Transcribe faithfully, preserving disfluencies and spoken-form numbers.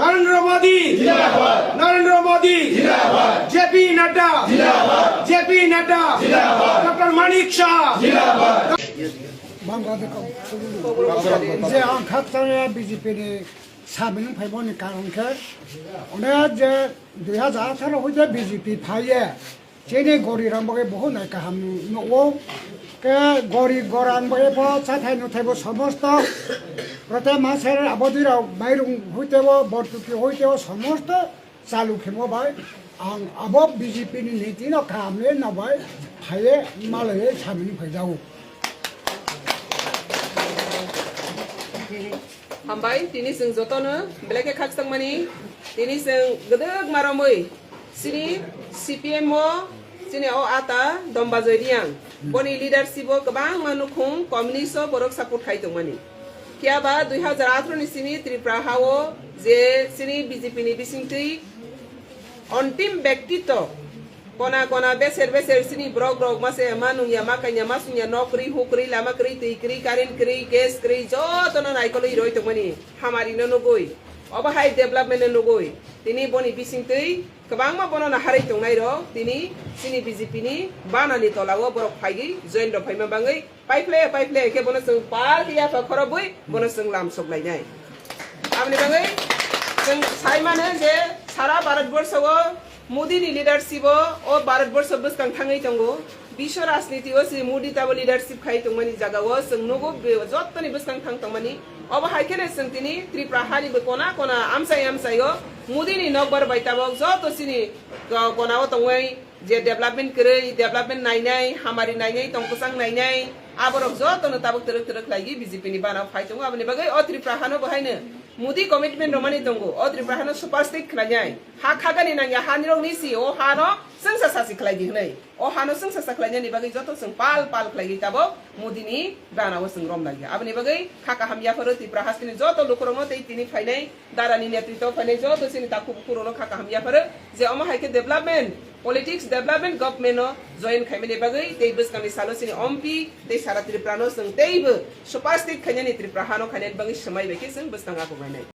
নরেন্দ্র মোদী জিন্দাবাদ। নরেন্দ্র মোদী জিন্দাবাদ। জেপি নাড্ডা জিন্দাবাদ। জেপি নাড্ডা জিন্দাবাদ। ডক্টর মানিক শাহ জিন্দাবাদ। Bangladesh je ang khakchangya B J P ni samung phaimani karon khe, onek je dui hajar atharo hoite B J P phaiye, chini gori rang bagwi bohut nai kaham nugo. Ke gori goran bagwi pho chathai nuthai bo somosto prote maser abodi rok mairung hoite bo bortuki hoite bo somosto chalu khemo bai ang abo B J P ni niti no kaham le no bai phaiye malaiye samung phaijago. Hambai, tini chwng jotono belai khe khakchangmani, tini chwng gwdwk maromwi chini C P M o chini o ata Domba Joy Reang, boni leadership o kwbangma nukhung communist o borok support khai tongmani. Phiya ba dui hajar atharo ni simi Tripura ha o je chini B J P ni bisingtwi ontim bektito kona kona beser beser chini borok rok mase ma nungya ma kanya ma sungya nok kwrwi huk kwrwi lama kwrwi twi kwrwi current kwrwi gas kwrwi jotono naikolwi roi tongmani hamari no nugwi obo hai development no nugwi tini boni bisingtwi kwbangma bono naharwi tongnai rok tini chini B J P ni bana ni tola o borok phaigwi join rok phaima bangwi Paiphle, paiphle, khe bono chwng pal khe yapha khorobwi bono chwng lam sok lainai. Aboni bagwi chwng sai mano je sara Bharat borsho o Modi ni leadership o, o Bharat borsho bwskang thangwi tongo. Bisho rajniti o se Modi tabo leadership khai tongmani jaga o chwng nugo be-, jottoni bwskang thang tongmani. Obo hai kheno chwng tini Tripura hani bo kona kona amchai amchai o Modi ni nokbar bai tabok joto chini ko-, kona o tongwi je development kwrwi, development nainai, hamari nainai, tongkwchang nainai, aborok jotono tabuk twrwk twrwk khlaigwi B J P ni bana phai tongo. Aboni bagwi o Tripura hano bo haino Modi commitment romani tongo. O Tripura hano super state khlainai. Ha khagani nangya hanirok ni si o hano chwngsa sasi khlaidi hwnwi. O hano chwngsa sa khlainani bagwi joto chwng pal pal khlaigwi tabuk Modi ni bana o chwng rom laiya. Aboni bagwi kha kaham yapharo Tripura hasteni joto lukurokno tei tini phainai Darani netritwo phainai joto chini takhuk bukhuk rokno kha kaham yapharo je omo hai khe development, politics, development government no join khaimani bagwi tei bwskangni salo chini M P tei sara Tripura no chwng teibo superstate khainani Tripura hano khainani bagwi swmai bai khe chwng bwskang akwk lainai.